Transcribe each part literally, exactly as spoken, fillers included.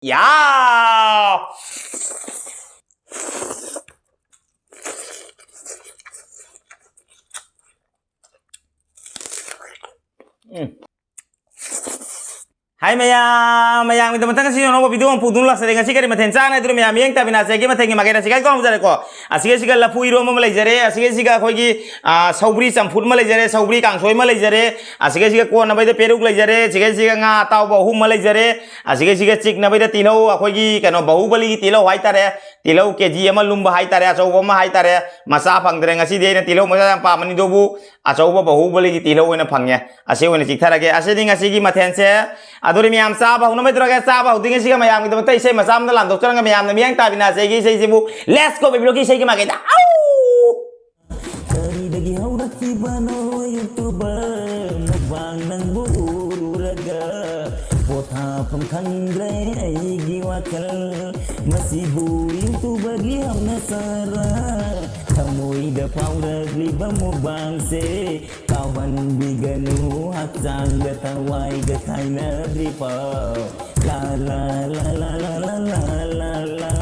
ꯌꯥ! ꯎꯝ꯫ ꯍꯥꯏ ꯃꯌꯥꯝ, ꯃꯌꯥꯝꯒꯤꯗꯃꯛꯇ ꯉꯁꯤ ꯑꯅꯧꯕ video ꯑꯃ ꯄꯨꯗꯨꯅ ꯂꯥꯛꯆꯔꯦ꯫ ꯉꯁꯤ ꯀꯔꯤ ꯃꯊꯦꯜ ꯆꯥꯅꯤ ꯍꯥꯏꯗꯨꯅ ꯃꯌꯥꯝ ꯃꯤꯠꯌꯦꯡ ꯇꯥꯃꯤꯟꯅꯁꯦ꯫ ꯑꯩꯒꯤ ꯃꯊꯦꯜꯒꯤ ꯃꯥꯏꯀꯩꯗ ꯑꯁꯤꯒ ꯍꯧꯖꯔꯦꯀꯣ꯫ ꯑꯁꯤꯒ ꯑꯁꯤꯒ ꯂꯐꯨ ꯏꯔꯣꯝꯕ ꯑꯃ ꯂꯩꯖꯔꯦ꯫ ꯑꯁꯤꯒ ꯑꯁꯤꯒ ꯑꯩꯈꯣꯏꯒꯤ, ꯑ, ꯁꯧꯒ꯭ꯔꯤ ꯆꯝꯐꯨꯠ ꯑꯃ ꯂꯩꯖꯔꯦ꯫ ꯁꯧꯒ꯭ꯔꯤ ꯀꯥꯡꯁꯣꯏ ꯑꯃ ꯂꯩꯖꯔꯦ꯫ ꯑꯁꯤꯒ ꯑꯁꯤꯒ ꯀꯣꯠꯅꯕꯩꯗ ꯄꯦꯔꯨꯛ ꯂꯩꯖꯔꯦ꯫ ꯑꯁꯤꯒ ꯑꯁꯤꯒ ꯉꯥ ꯑꯇꯥꯎꯕ ꯑꯍꯨꯝ ꯑꯃ ꯂꯩꯖꯔꯦ꯫ ꯑꯁꯤꯒ ꯑꯁꯤꯒ ꯆꯤꯛꯅꯕꯩꯗ ꯇꯤꯜꯍꯧ, ꯑꯩꯈꯣꯏꯒꯤ ꯀꯩꯅꯣ ꯕꯥꯍꯨꯕꯂꯤꯒꯤ ꯇꯤꯜꯍꯧ ꯍꯥꯏꯇꯥꯔꯦ꯫ ꯇꯤꯜꯍꯧ KG ꯑꯃ ꯂꯨꯝꯕ ꯍꯥꯏꯇꯥꯔꯦ, ꯑꯆꯧꯕ ꯑꯃ ꯍꯥꯏꯇꯥꯔꯦ꯫ ꯃꯆꯥ ꯐꯪꯗ꯭ꯔꯦ ꯉꯁꯤꯗꯤ꯫ ꯑꯩꯅ ꯇꯤꯜꯍꯧ ꯃꯆꯥ ꯌꯥꯝ ꯄꯥꯝꯕꯅꯤ, ꯑꯗꯨꯕꯨ ꯑꯆꯧꯕ ꯕꯥꯍꯨꯕꯂꯤꯒꯤ ꯇꯤꯜꯍꯧ ꯑꯣꯏꯅ ꯐꯪꯉꯦ꯫ ꯑꯁꯤ ꯑꯣꯏꯅ ꯆꯤꯛꯊꯔꯒꯦ꯫ ꯑꯁꯤꯗꯤ ꯉꯁꯤꯒꯤ ꯃꯊꯦꯜꯁꯦ꯫ ꯑꯗꯨꯗꯤ ꯃꯌꯥꯝ ꯆꯥꯕ ꯍꯧꯅꯕ ꯇꯧꯔꯒꯦ꯫ ꯆꯥꯕ ꯍꯧꯗ꯭ꯔꯤꯉꯩꯁꯤꯒ ꯃꯌꯥꯝꯒꯤꯗꯃꯛꯇ ꯏꯁꯩ ꯃꯆꯥ ꯑꯃꯗ ꯂꯥꯟꯗꯣꯛꯆꯔꯒ ꯃꯌꯥꯝꯅ ꯃꯤꯠꯌꯦꯡ ꯇꯥꯕꯤꯅꯁꯦ ꯑꯩꯒꯤ ꯏꯁꯩꯁꯤꯕꯨ꯫ Let's go baby ꯂꯣꯛꯀꯤ ꯏꯁꯩꯒꯤ ꯃꯥꯏꯀꯩꯗ꯫ ꯑꯧ! ꯀꯔꯤꯗꯒꯤ ꯍꯧꯔꯛꯈꯤꯕꯅꯣ YouTuber ꯃꯨꯛꯕꯥꯡ ꯅꯪꯕꯨ ꯎꯔꯨꯔꯒ? ꯄꯣꯊꯥꯐꯝ ꯈꯪꯗ꯭ꯔꯦ ꯑꯩꯒꯤ ꯋꯥꯈꯜ꯫ ꯃꯁꯤꯕꯨ YouTuberꯒꯤ ꯍꯧꯅꯁꯥꯔ? ꯊꯃꯣꯏꯗ ꯐꯥꯎꯔꯛꯂꯤꯕ ꯃꯨꯛꯕꯥꯡꯁꯦ ꯀꯥꯎꯍꯟꯕꯤꯒꯅꯨ ꯍꯛꯆꯥꯡꯗ ꯊꯋꯥꯏꯒ ꯈꯥꯏꯅꯗ꯭ꯔꯤꯐꯥꯎ꯫ ꯂꯥ ꯂꯥ ꯂꯥ ꯂꯥ ꯂꯥ ꯂꯥ ꯂꯥ ꯂꯥ ꯂꯥ꯫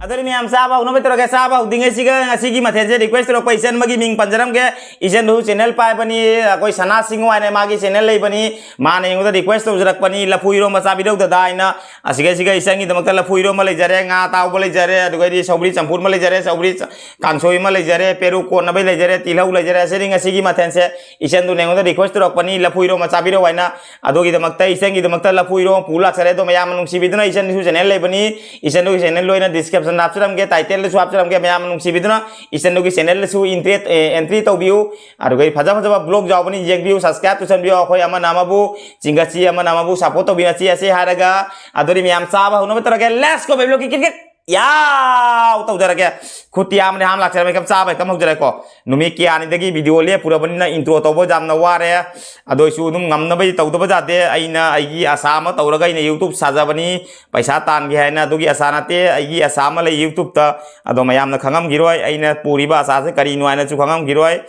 ꯑꯗꯨꯗꯤ ꯃꯌꯥꯝ ꯆꯥꯕ ꯍꯧꯅꯕ ꯇꯧꯔꯒꯦ꯫ ꯆꯥꯕ ꯍꯧꯗ꯭ꯔꯤꯉꯩꯁꯤꯒ ꯉꯁꯤꯒꯤ ꯃꯊꯦꯜꯁꯦ request ꯇꯧꯔꯛꯄ ꯏꯆꯟ ꯑꯃꯒꯤ ꯃꯤꯡ ꯄꯟꯖꯔꯝꯒꯦ꯫ ꯏꯆꯟꯗꯨ channel ꯄꯥꯏꯕꯅꯤ, ꯑꯩꯈꯣꯏ ꯁꯅꯥ ꯁꯤꯡꯉꯨ ꯍꯥꯏꯅ ꯃꯥꯒꯤ channel ꯂꯩꯕꯅꯤ꯫ ꯃꯥꯅ ꯑꯩꯉꯣꯟꯗ request ꯇꯧꯖꯔꯛꯄꯅꯤ, "ꯂꯐꯨ ꯏꯔꯣꯝꯕ ꯆꯥꯕꯤꯔꯧ ꯗꯗꯥ" ꯍꯥꯏꯅ꯫ ꯑꯁꯤꯒꯩꯁꯤꯒ ꯏꯆꯟꯒꯤꯗꯃꯛꯇ ꯂꯐꯨ ꯏꯔꯣꯝꯕ ꯂꯩꯖꯔꯦ, ꯉꯥ ꯑꯇꯥꯎꯕ ꯂꯩꯖꯔꯦ, ꯑꯗꯨꯒꯩꯗꯤ ꯁꯧꯒ꯭ꯔꯤ ꯆꯝꯐꯨꯠ ꯑꯃ ꯂꯩꯖꯔꯦ, ꯁꯧꯒ꯭ꯔꯤ ꯆ-, ꯀꯥꯡꯁꯣꯏ ꯑꯃ ꯂꯩꯖꯔꯦ, ꯄꯦꯔꯨꯛ ꯀꯣꯠꯅꯕꯩ ꯂꯩꯖꯔꯦ, ꯇꯤꯜꯍꯧ ꯂꯩꯖꯔꯦ꯫ ꯑꯁꯤꯗꯤ ꯉꯁꯤꯒꯤ ꯃꯊꯦꯜꯁꯦ ꯏꯆꯟꯗꯨꯅ ꯑꯩꯉꯣꯟꯗ request ꯇꯧꯔꯛꯄꯅꯤ, "ꯂꯐꯨ ꯏꯔꯣꯝꯕ ꯆꯥꯕꯤꯔꯧ" ꯍꯥꯏꯅ꯫ ꯑꯗꯨꯒꯤꯗꯃꯛꯇ ꯏꯆꯟꯒꯤꯗꯃꯛꯇ ꯂꯐꯨ ꯏꯔꯣꯝ ꯄꯨ ꯂꯥꯛꯆꯔꯦ꯫ ꯑꯗꯣ ꯃꯌꯥꯝꯅ ꯅꯨꯡꯁꯤꯕꯤꯗꯨꯅ ꯏꯆꯟꯒꯤꯁꯨ channel ꯂꯩꯕꯅꯤ, ꯏꯆꯟꯗꯨꯒꯤ channel ꯂꯣꯏꯅ description ꯗ ꯍꯥꯞꯆꯔꯝꯒꯦ, title ꯗꯁꯨ ꯍꯥꯞꯆꯔꯝꯒꯦ꯫ ꯃꯌꯥꯝꯅ ꯅꯨꯡꯁꯤꯕꯤꯗꯨꯅ ꯏꯆꯟꯗꯨꯒꯤ channel ꯗꯁꯨ entry, ꯑꯦ, entry ꯇꯧꯕꯤꯌꯨ꯫ ꯑꯗꯨꯒ ꯐꯖ ꯐꯖꯕ vlog ꯌꯥꯎꯕꯅꯤ, ꯌꯦꯡꯕꯤꯌꯨ, subscribe ꯇꯧꯁꯟꯕꯤꯌꯨ꯫ ꯑꯩꯈꯣꯏ ꯑꯃꯅ ꯑꯃꯕꯨ ꯆꯤꯡꯈꯠꯁꯤ, ꯑꯃꯅ ꯑꯃꯕꯨ support ꯇꯧꯕꯤꯅꯁꯤ꯫ ꯑꯁꯤ ꯍꯥꯏꯔꯒ ꯑꯗꯨꯗꯤ ꯃꯌꯥꯝ ꯆꯥꯕ ꯍꯧꯅꯕ ꯇꯧꯔꯒꯦ꯫ Let's go baby ꯂꯣꯛꯀꯤ ꯀꯤꯠ ꯀꯤꯠ꯫ ꯌꯥꯎ! ꯇꯧꯖꯔꯒꯦ꯫ ꯈꯨꯠꯇꯤ ꯌꯥꯝꯕꯅꯤ, ꯍꯥꯝ ꯂꯥꯛꯆꯔꯝꯃꯦ꯫ ꯀꯝ ꯆꯥꯕ ꯍꯦꯛꯇ ꯍꯧꯖꯔꯦꯀꯣ꯫ ꯅꯨꯃꯤꯠ ꯀꯌꯥꯅꯤꯗꯒꯤ video ꯂꯦꯞꯄꯨꯔꯕꯅꯤꯅ intro ꯇꯧꯕ ꯌꯥꯝꯅ ꯋꯥꯔꯦ꯫ ꯑꯗꯨ ꯑꯣꯏꯁꯨ ꯑꯗꯨꯝ ꯉꯝꯅꯕꯗꯤ ꯇꯧꯗꯕ ꯌꯥꯗꯦ꯫ ꯑꯩꯅ ꯑꯩꯒꯤ ꯑꯁꯥ ꯑꯃ ꯇꯧꯔꯒ ꯑꯩꯅ YouTube ꯁꯥꯖꯕꯅꯤ, ꯄꯩꯁꯥ ꯇꯥꯟꯒꯦ ꯍꯥꯏꯅ꯫ ꯑꯗꯨꯒꯤ ꯑꯁꯥ ꯅꯠꯇꯦ, ꯑꯩꯒꯤ ꯑꯁꯥ ꯑꯃ ꯂꯩ YouTube ꯇ꯫ ꯑꯗꯣ ꯃꯌꯥꯝꯅ ꯈꯪꯉꯝꯈꯤꯔꯣꯏ, ꯑꯩꯅ ꯄꯨꯔꯤꯕ ꯑꯁꯥꯁꯦ ꯀꯔꯤꯅꯣ ꯍꯥꯏꯅꯁꯨ ꯈꯪꯉꯝꯈꯤꯔꯣꯏ꯫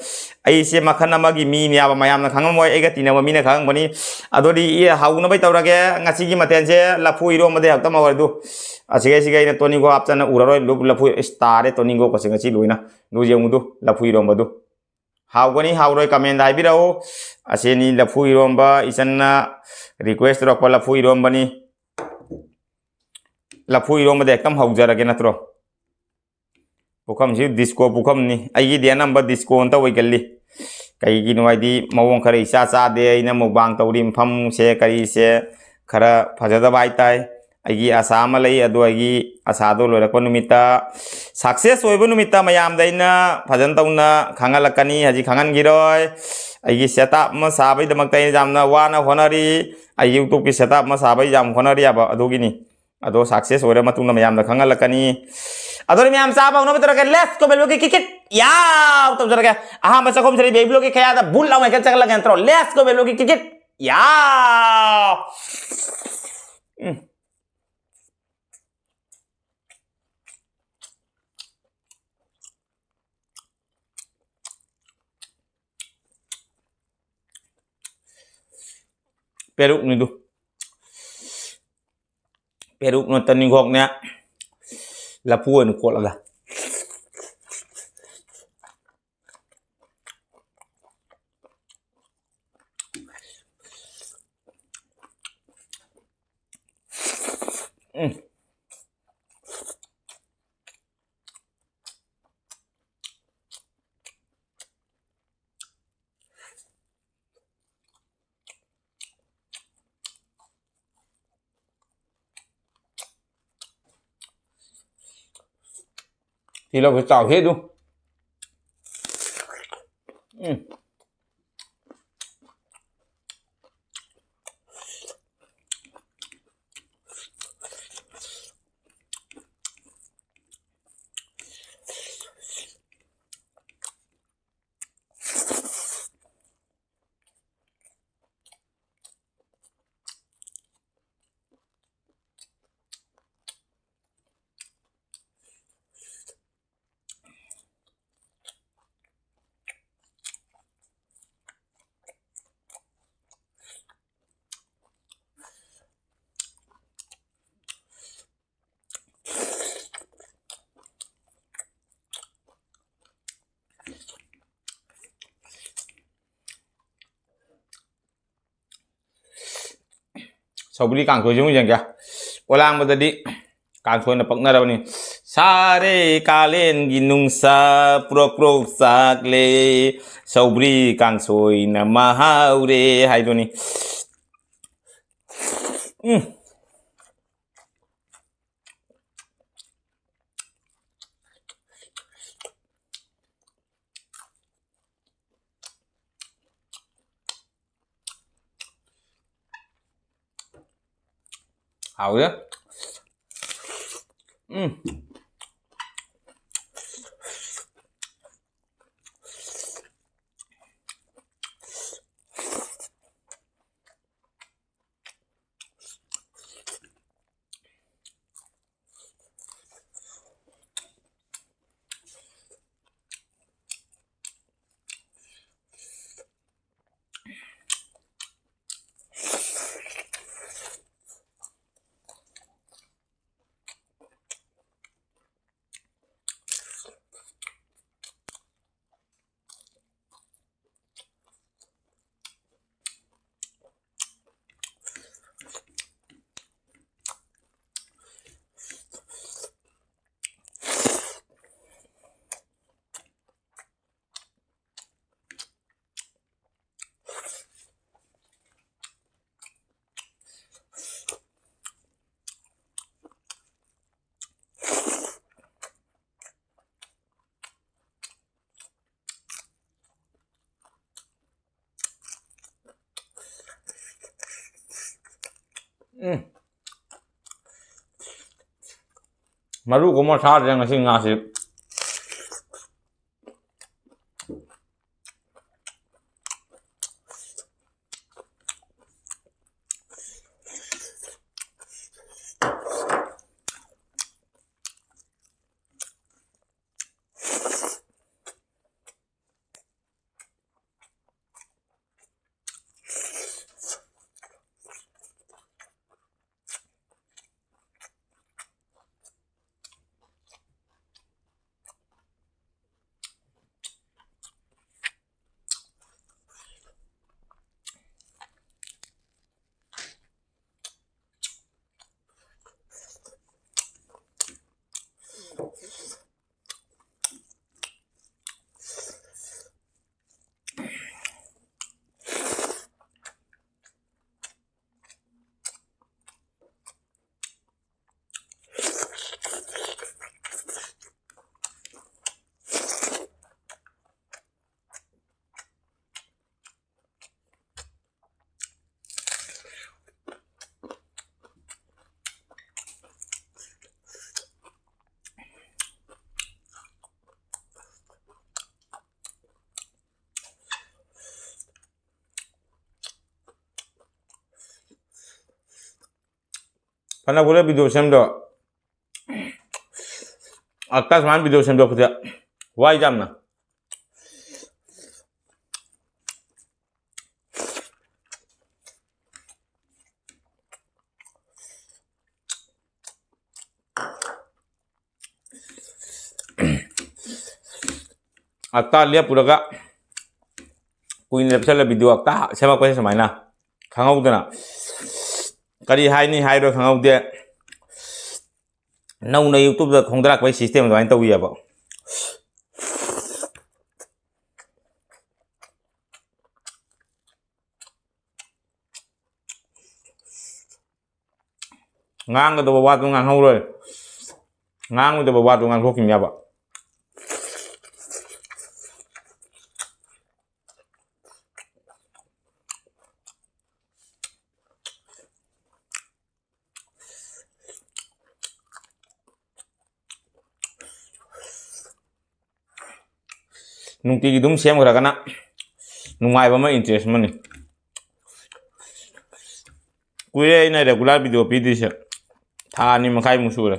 ꯑꯩꯁꯦ ꯃꯈꯜ ꯑꯃꯒꯤ ꯃꯤꯅꯦꯕ, ꯃꯌꯥꯝꯅ ꯈꯪꯉꯝꯃꯣꯏ, ꯑꯩꯒ ꯇꯤꯟꯅꯕ ꯃꯤꯅ ꯈꯪꯉꯝꯒꯅꯤ꯫ ꯑꯗꯨꯗꯤ ꯏ ꯍꯧꯅꯕꯩ ꯇꯧꯔꯒꯦ꯫ ꯉꯁꯤꯒꯤ ꯃꯊꯦꯜꯁꯦ ꯂꯐꯨ ꯏꯔꯣꯝꯕꯗꯤ ꯍꯦꯛꯇ ꯃꯧꯔꯦ ꯑꯗꯨ꯫ ꯑꯁꯤꯒꯩꯁꯤꯒ ꯑꯩꯅ ꯇꯣꯅꯤꯡꯈꯣꯛ ꯍꯥꯞꯆꯟꯅ ꯎꯔꯔꯣꯏ꯫ ꯂꯨꯞ-, ꯂꯐꯨ ꯏꯁ ꯇꯥꯔꯦ ꯇꯣꯅꯤꯡꯈꯣꯛꯀꯁꯦ ꯉꯁꯤ ꯂꯣꯏꯅ꯫ ꯑꯗꯨ ꯌꯦꯡꯉꯨꯗꯨ, ꯂꯐꯨ ꯏꯔꯣꯝꯕꯗꯨ꯫ ꯍꯥꯎꯒꯅꯤ ꯍꯥꯎꯔꯣꯏ comment ꯍꯥꯏꯕꯤꯔꯛꯎ꯫ ꯑꯁꯤꯅꯤ ꯂꯐꯨ ꯏꯔꯣꯝꯕ, ꯏꯆꯟꯅ request ꯇꯧꯔꯛꯄ ꯂꯐꯨ ꯏꯔꯣꯝꯕꯅꯤ꯫ ꯂꯐꯨ ꯏꯔꯣꯝꯕꯗ ꯍꯦꯛꯇ ꯍꯧꯖꯔꯒꯦ ꯅꯠꯇ꯭ꯔꯣ? ꯄꯨꯈꯝꯁꯤ disco ꯄꯨꯈꯝꯅꯤ꯫ ꯑꯩꯒꯤꯗꯤ ꯑꯅꯝꯕ disco ꯑꯝꯇ ꯑꯣꯏꯒꯜꯂꯤ꯫ ꯀꯩꯒꯤꯅꯣ ꯍꯥꯏꯗꯤ ꯃꯑꯣꯡ ꯈꯔ ꯏꯆꯥ ꯆꯥꯗꯦ꯫ ꯑꯩꯅ mukbang ꯇꯧꯔꯤ ꯃꯐꯝꯁꯦ ꯀꯔꯤꯁꯦ ꯈꯔ ꯐꯖꯗꯕ ꯍꯥꯏꯇꯥꯏ꯫ ꯑꯩꯒꯤ ꯑꯁꯥ ꯑꯃ ꯂꯩ, ꯑꯗꯣ ꯑꯩꯒꯤ ꯑꯁꯥꯗꯣ ꯂꯣꯏꯔꯛꯄ ꯅꯨꯃꯤꯠꯇ, success ꯑꯣꯏꯕ ꯅꯨꯃꯤꯠꯇ ꯃꯌꯥꯝꯗ ꯑꯩꯅ ꯐꯖꯅ ꯇꯧꯅ ꯈꯪꯍꯜꯂꯛꯀꯅꯤ꯫ ꯍꯧꯖꯤꯛ ꯈꯪꯍꯟꯈꯤꯔꯣꯏ꯫ ꯑꯩꯒꯤ setup ꯑꯃ ꯁꯥꯕꯒꯤꯗꯃꯛꯇ ꯑꯩꯅ ꯌꯥꯝꯅ ꯋꯥꯅ ꯍꯣꯠꯅꯔꯤ꯫ ꯑꯩ YouTubeꯀꯤ setup ꯑꯃ ꯁꯥꯕꯒꯤ ꯌꯥꯝ ꯍꯣꯠꯅꯔꯤ ꯍꯥꯏꯕ ꯑꯗꯨꯒꯤꯅꯤ꯫ ꯑꯗꯣ success ꯑꯣꯏꯔ ꯃꯇꯨꯡꯗ ꯃꯌꯥꯝꯗ ꯈꯪꯍꯜꯂꯛꯀꯅꯤ꯫ ꯑꯗꯨꯅ ꯃꯌꯥꯝ ꯆꯥꯕ ꯍꯧꯅꯕ ꯇꯧꯔꯒꯦ꯫ Let's go ꯕꯦꯕ꯭ꯂꯣꯒꯤ ꯀꯤꯠ ꯀꯤꯠ ꯌꯥꯎ ꯇꯧꯖꯔꯒꯦ꯫ ꯑꯍꯥꯟꯕ ꯆꯥꯛꯈꯨꯝꯁꯤꯗ ꯕꯦꯕ꯭ꯂꯣꯒꯤ ꯈꯌꯥꯗ ꯕꯨꯠ ꯂꯥꯎꯅ ꯍꯦꯛꯇ ꯆꯪꯍꯜꯂꯒꯦ ꯅꯠꯇ꯭ꯔꯣ? Let's go ꯕꯦꯕ꯭ꯂꯣꯒꯤ ꯀꯤꯠ ꯀꯤꯠ ꯌꯥꯎ꯫ ꯎꯝ꯫ ꯄꯦꯔꯨꯛꯅꯤꯗꯨ꯫ ꯄꯦꯔꯨꯛꯅ ꯇꯅꯤꯡꯈꯣꯛꯅꯦ꯫ ꯂꯐꯨ ꯑꯣꯏꯅ ꯀꯣꯠꯂꯒ꯫ ꯎꯝ꯫ ꯇꯤꯜꯍꯧꯁꯦ ꯆꯥꯎꯍꯦ ꯑꯗꯨ꯫ ꯎꯝ꯫ ꯁꯧꯒ꯭ꯔꯤ ꯀꯥꯡꯁꯣꯏꯁꯤ ꯑꯃꯨꯛ ꯌꯦꯡꯒꯦ꯫ ꯑꯣꯂꯥꯡꯕꯗꯗꯤ ꯀꯥꯡꯁꯣꯏꯅ ꯄꯛꯅꯔꯕꯅꯤ꯫ ꯁꯥꯔꯦ ꯀꯥꯂꯦꯟꯒꯤ ꯅꯨꯡꯁꯥ, ꯄ꯭ꯔꯣꯛ ꯄ꯭ꯔꯣꯛ ꯆꯥꯛꯂꯦ, ꯁꯧꯒ꯭ꯔꯤ ꯀꯥꯡꯁꯣꯏꯅ ꯃꯍꯥꯎꯔꯦ ꯍꯥꯏꯗꯨꯅꯤ꯫ ꯎꯝ꯫ ꯍꯥꯎꯋꯦ꯫ ꯎꯝ꯫ ꯎꯝ꯫ ꯃꯔꯨꯒꯨꯝꯕ ꯊꯥꯗ꯭ꯔꯦ ꯉꯁꯤ ꯉꯥꯁꯤ꯫ ꯐꯅ ꯀꯨꯏꯔꯦ ꯚꯤꯗꯤꯑꯣ ꯁꯦꯝꯗꯣ꯫ ꯑꯛꯇꯥ ꯁꯨꯃꯥꯏꯅ ꯚꯤꯗꯤꯑꯣ ꯁꯦꯝꯗꯣꯛꯄꯁꯦ ꯋꯥꯏ ꯌꯥꯝꯅ꯫ ꯑꯛꯇꯥ ꯂꯦꯞꯄꯨꯔꯒ ꯀꯨꯏꯅ ꯂꯦꯞꯁꯜꯂ ꯚꯤꯗꯤꯑꯣ ꯑꯛꯇꯥ ꯁꯦꯝꯃꯛꯄꯁꯦ ꯁꯨꯃꯥꯏꯅ ꯈꯪꯍꯧꯗꯅ ꯀꯔꯤ ꯍꯥꯏꯅꯤ ꯍꯥꯏꯔꯣꯏ ꯈꯪꯍꯧꯗꯦ꯫ ꯅꯧꯅ ꯌꯨꯇ꯭ꯌꯨꯕꯇ ꯈꯣꯡꯗꯔꯛꯄꯒꯤ ꯁꯤꯁꯇꯦꯝ ꯑꯗꯨꯃꯥꯏꯅ ꯇꯧꯋꯦꯕ꯫ ꯉꯥꯡꯒꯗꯕ ꯋꯥꯗꯣ ꯉꯥꯡꯍꯧꯔꯣꯏ, ꯉꯥꯡꯉꯣꯏꯗꯕ ꯋꯥꯗꯣ ꯉꯥꯡꯊꯣꯛꯈꯤꯅꯦꯕ꯫ ꯅꯨꯡꯇꯤꯒꯤ ꯑꯗꯨꯝ ꯁꯦꯝꯈ꯭ꯔꯒꯅ ꯅꯨꯡꯉꯥꯏꯕ ꯑꯃ, ꯏꯟꯇꯔꯦꯁ ꯑꯃꯅꯤ꯫ ꯀꯨꯏꯔꯦ ꯑꯩꯅ ꯔꯦꯒꯨꯂꯔ ꯚꯤꯗꯤꯑꯣ ꯄꯤꯗ꯭ꯔꯤꯁꯦ, ꯊꯥ ꯑꯅꯤ ꯃꯈꯥꯏꯃꯨꯛ ꯁꯨꯔꯦ꯫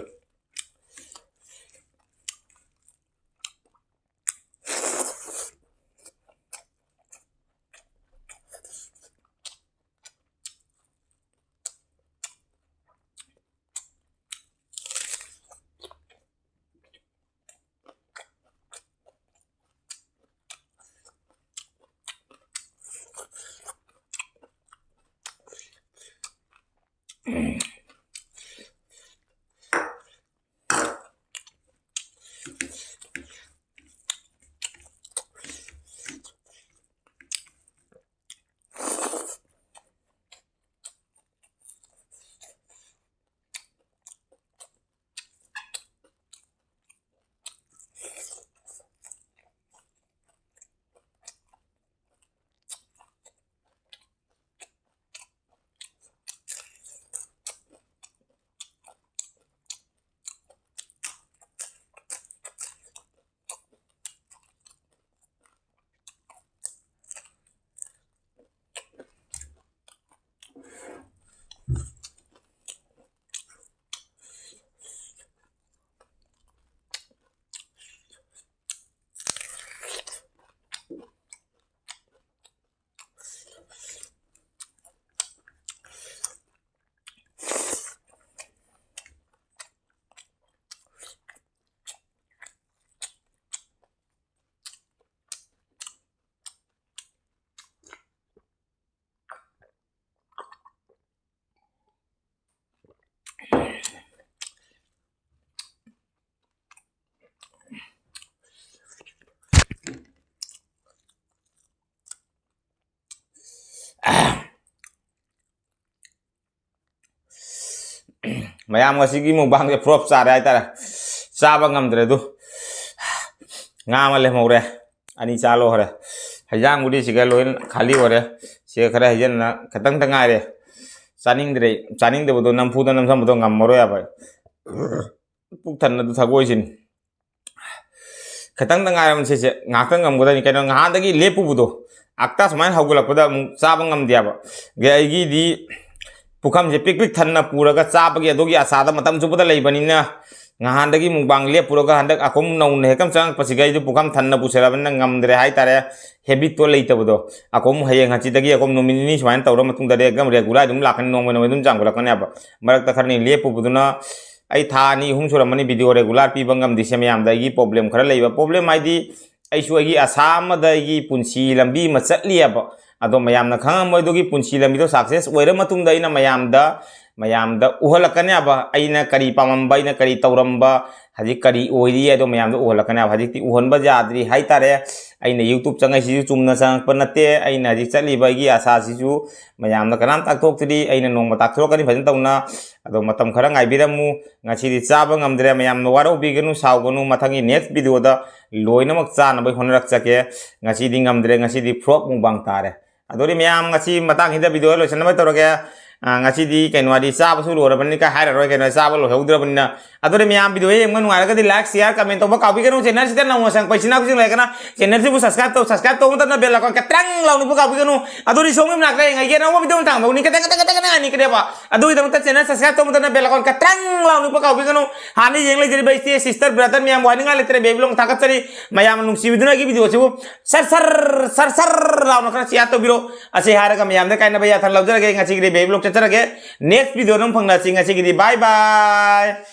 ꯃꯌꯥꯝ ꯉꯁꯤꯒꯤ ꯃꯨꯛꯕꯥꯡꯁꯦ ꯐ꯭ꯂꯣꯞ ꯆꯥꯔꯦ ꯍꯥꯏꯇꯥꯔꯦ꯫ ꯆꯥꯕ ꯉꯝꯗ꯭ꯔꯦ ꯑꯗꯨ꯫ ꯉꯥ ꯑꯃ ꯂꯦꯝꯍꯧꯔꯦ꯫ ꯑꯅꯤ ꯆꯥ ꯂꯣꯏꯔꯦ꯫ ꯍꯩꯖꯥꯡꯕꯨꯗꯤ ꯁꯤꯒ ꯂꯣꯏ ꯈꯥꯂꯤ ꯑꯣꯏꯔꯦ꯫ ꯁꯤꯒ ꯈꯔ ꯍꯩꯖꯤꯟꯅ ꯈꯤꯇꯪꯇ ꯉꯥꯏꯔꯦ꯫ ꯆꯥꯅꯤꯡꯗ꯭ꯔꯦ꯫ ꯆꯥꯅꯤꯡꯗꯕꯗꯣ ꯅꯝꯐꯨꯗ ꯅꯝꯁꯟꯕꯗꯣ ꯉꯝꯃꯔꯣꯏ ꯍꯥꯏꯕ꯫ ꯄꯨꯛ ꯊꯟꯅ ꯑꯗꯨ ꯊꯒꯣꯏꯁꯤꯅꯤ꯫ ꯈꯤꯇꯪꯗ ꯉꯥꯏꯔꯕꯅꯤ ꯁꯤꯁꯦ꯫ ꯉꯥꯏꯍꯥꯛꯇꯪ ꯉꯝꯒꯗꯕꯅꯤ꯫ ꯀꯩꯅꯣ, ꯉꯍꯥꯟꯗꯒꯤ ꯂꯦꯞꯄꯨꯕꯗꯣ, ꯑꯛꯇ ꯁꯨꯃꯥꯏꯅ ꯍꯧꯒꯠꯂꯛꯄꯗ ꯑꯃꯨꯛ ꯆꯥꯕ ꯉꯝꯗꯦꯕ꯫ ꯑꯗꯩ ꯑꯩꯒꯤꯗꯤ ꯄꯨꯈꯝꯁꯦ ꯄꯤꯛ ꯄꯤꯛ ꯊꯟꯅ ꯄꯨꯔꯒ ꯆꯥꯕꯒꯤ ꯑꯗꯨꯒꯤ ꯑꯁꯥꯗ ꯃꯇꯝ ꯆꯨꯞꯄꯗ ꯂꯩꯕꯅꯤꯅ, ꯉꯍꯥꯟꯗꯒꯤ ꯃꯨꯛꯕꯥꯡ ꯂꯦꯞꯄꯨꯔꯒ ꯍꯟꯗꯛ ꯑꯀꯨꯝ ꯅꯧꯅ ꯍꯦꯛꯇ ꯆꯪꯉꯛꯄꯁꯤꯒ ꯑꯩꯁꯨ ꯄꯨꯈꯝ ꯊꯟꯅ ꯄꯨꯁꯜꯂꯕꯅꯤꯅ ꯉꯝꯗ꯭ꯔꯦ ꯍꯥꯏꯇꯥꯔꯦ꯫ ꯍꯦꯕꯤꯠꯇꯣ ꯂꯩꯇꯕꯗꯣ꯫ ꯑꯀꯨꯝ ꯍꯌꯦꯡ ꯍꯪꯆꯤꯠꯇꯒꯤ ꯑꯀꯨꯝ ꯅꯨꯃꯤꯠ ꯅꯤꯅꯤ ꯁꯨꯃꯥꯏꯅ ꯇꯧꯔ ꯃꯇꯨꯡꯗꯗꯤ ꯑꯦꯛꯗꯝ ꯔꯦꯒꯨꯂꯔ ꯑꯗꯨꯝ ꯂꯥꯛꯀꯅꯤ, ꯅꯣꯡꯃ ꯅꯣꯡꯃ ꯑꯗꯨꯝ ꯆꯥꯡꯈꯠꯂꯛꯀꯅꯦꯕ꯫ ꯃꯔꯛꯇ ꯈꯔꯅꯤ ꯂꯦꯞꯄꯨꯕꯗꯨꯅ ꯑꯩ ꯊꯥ ꯑꯅꯤ ꯑꯍꯨꯝ ꯁꯨꯔꯝꯃꯅꯤ ꯚꯤꯗꯤꯑꯣ ꯔꯦꯒꯨꯂꯔ ꯄꯤꯕ ꯉꯝꯗ꯭ꯔꯤꯁꯦ ꯃꯌꯥꯝꯗ꯫ ꯑꯩꯒꯤ ꯄ꯭ꯔꯣꯕ꯭ꯂꯦꯝ ꯈꯔ ꯂꯩꯕ꯫ ꯄ꯭ꯔꯣꯕ꯭ꯂꯦꯝ ꯍꯥꯏꯗꯤ ꯑꯩꯁꯨ ꯑꯩꯒꯤ ꯑꯁꯥ ꯑꯃꯗ ꯑꯩꯒꯤ ꯄꯨꯟꯁꯤ ꯂꯝꯕꯤ ꯑꯃ ꯆꯠꯂꯤꯑꯕ꯫ ꯑꯗꯣ ꯃꯌꯥꯝꯅ ꯈꯪꯉꯝꯃꯣꯏ ꯑꯗꯨꯒꯤ ꯄꯨꯟꯁꯤ ꯂꯝꯕꯤꯗꯣ ꯁꯛꯁꯦꯁ ꯑꯣꯏꯔ ꯃꯇꯨꯡꯗ ꯑꯩꯅ ꯃꯌꯥꯝꯗ, ꯃꯌꯥꯝꯗ ꯎꯍꯜꯂꯛꯀꯅꯦꯕ꯫ ꯑꯩꯅ ꯀꯔꯤ ꯄꯥꯝꯃꯝꯕ, ꯑꯩꯅ ꯀꯔꯤ ꯇꯧꯔꯝꯕ, ꯍꯧꯖꯤꯛ ꯀꯔꯤ ꯑꯣꯏꯔꯤ ꯍꯥꯏꯗꯣ ꯃꯌꯥꯝꯗ ꯎꯍꯜꯂꯛꯀꯅꯦꯕ꯫ ꯍꯧꯖꯤꯛꯇꯤ ꯎꯍꯟꯕ ꯌꯥꯗ꯭ꯔꯤ ꯍꯥꯏꯇꯥꯔꯦ꯫ ꯑꯩꯅ YouTube ꯆꯪꯉꯛꯏꯁꯤꯁꯨ ꯆꯨꯝꯅ ꯆꯪꯉꯛꯄ ꯅꯠꯇꯦ꯫ ꯑꯩꯅ ꯍꯧꯖꯤꯛ ꯆꯠꯂꯤꯕ ꯑꯩꯒꯤ ꯑꯁꯥꯁꯤꯁꯨ ꯃꯌꯥꯝꯗ ꯀꯅꯥꯝ ꯇꯥꯛꯊꯣꯛꯇ꯭ꯔꯤ꯫ ꯑꯩꯅ ꯅꯣꯡꯃ ꯇꯥꯛꯊꯣꯔꯛꯀꯅꯤ ꯐꯖꯅ ꯇꯧꯅ꯫ ꯑꯗꯣ ꯃꯇꯝ ꯈꯔ ꯉꯥꯏꯕꯤꯔꯝꯃꯨ꯫ ꯉꯁꯤꯗꯤ ꯆꯥꯕ ꯉꯝꯗ꯭ꯔꯦ꯫ ꯃꯌꯥꯝꯅ ꯋꯥꯔꯧꯕꯤꯒꯅꯨ, ꯁꯥꯎꯒꯅꯨ꯫ ꯃꯊꯪꯒꯤ next ꯚꯤꯗꯤꯑꯣꯗ ꯂꯣꯏꯅꯃꯛ ꯆꯥꯅꯕ ꯍꯣꯠꯅꯔꯛꯆꯒꯦ꯫ ꯉꯁꯤꯗꯤ ꯉꯝꯗ꯭ꯔꯦ, ꯉꯁꯤꯗꯤ ꯐ꯭ꯂꯣꯞ ꯃꯨꯛꯕꯥꯡ ꯇꯥꯔꯦ꯫ ꯑꯗꯨꯗꯤ ꯃꯌꯥꯝ ꯉꯁꯤ ꯃꯇꯥꯡꯁꯤꯗ ꯚꯤꯗꯤꯑꯣ ꯂꯣꯏꯁꯤꯟꯅꯕ ꯇꯧꯔꯒꯦ꯫ ꯑ, ꯉꯁꯤꯗꯤ ꯀꯩꯅꯣ ꯍꯥꯏꯗꯤ ꯆꯥꯕꯁꯨ ꯂꯣꯏꯔꯕꯅꯤꯅ ꯀꯥꯏ ꯍꯥꯏꯔꯔꯣꯏ, ꯀꯩꯅꯣ ꯆꯥꯕ ꯂꯣꯏꯍꯧꯗ꯭ꯔꯕꯅꯤꯅ꯫ ꯑꯗꯨꯗꯤ ꯃꯌꯥꯝ ꯚꯤꯗꯤꯑꯣ ꯌꯦꯡꯕ ꯅꯨꯡꯉꯥꯏꯔꯒꯗꯤ like, share, comment ꯇꯧꯕ ꯀꯥꯎꯕꯤꯒꯅꯨ꯫ Channel ꯁꯤꯗ ꯅꯧꯅ ꯆꯪꯉꯛꯄ ꯏꯆꯤꯟ ꯏꯅꯥꯎꯁꯤꯡ ꯂꯩꯔꯒꯅ channel ꯁꯤꯕꯨ subscribe ꯇꯧ, subscribe ꯇꯧꯕ ꯃꯇꯝꯗ bell icon ꯀꯇ꯭ꯔꯪ ꯂꯥꯎꯅꯤꯛꯄ ꯀꯥꯎꯕꯤꯒꯅꯨ꯫ ꯑꯗꯨꯗꯤ ꯁꯣꯝꯒꯤ ꯃꯅꯥꯛꯇ ꯌꯦꯡꯉꯒꯦ ꯑꯅꯧꯕ ꯚꯤꯗꯤꯑꯣ ꯃꯇꯥꯡꯗ ꯎꯅꯤ ꯈꯤꯇꯪ ꯈꯤꯇꯪ ꯈꯤꯇꯪ ꯉꯥꯏꯅꯤꯡꯀꯅꯦꯕ꯫ ꯑꯗꯨꯒꯤꯗꯃꯛꯇ channel subscribe ꯇꯧꯕ ꯃꯇꯝꯗ bell icon ꯀꯇ꯭ꯔꯪ ꯂꯥꯎꯅꯤꯛꯄ ꯀꯥꯎꯕꯤꯒꯅꯨ꯫ ꯍꯥꯟꯅ ꯌꯦꯡ ꯂꯩꯖꯔꯤꯕ ꯏꯆꯦ, sister, brother ꯃꯌꯥꯝꯕꯨ ꯍꯥꯏꯅꯤꯡꯉꯥꯏ ꯂꯩꯇ꯭ꯔꯦ, ꯕꯦꯕꯤ ꯂꯣꯡ ꯊꯥꯒꯠꯆꯔꯤ꯫ ꯃꯌꯥꯝꯅ ꯅꯨꯡꯁꯤꯕꯤꯗꯨꯅ ꯑꯩꯒꯤ ꯚꯤꯗꯤꯑꯣꯁꯤꯕꯨ ꯁꯔ ꯁꯔ ꯁꯔ ꯁꯔ ꯂꯥꯎꯅ ꯈꯔ share ꯇꯧꯕꯤꯔꯣ꯫ ꯑꯁꯤ ꯍꯥꯏꯔꯒ ꯃꯌꯥꯝꯗ ꯀꯥꯏꯅꯕ ꯌꯥꯊꯪ ꯂꯧꯖꯔꯒꯦ꯫ ꯉꯁꯤꯒꯤꯗꯤ ꯕꯦꯕꯤ ꯂꯣꯡ ꯆꯠꯆꯔꯒꯦ꯫ Next ꯚꯤꯗꯤꯑꯣꯗ ꯑꯃꯨꯛ ꯐꯪꯅꯁꯤ꯫ ꯉꯁꯤꯒꯤꯗꯤ bye bye꯫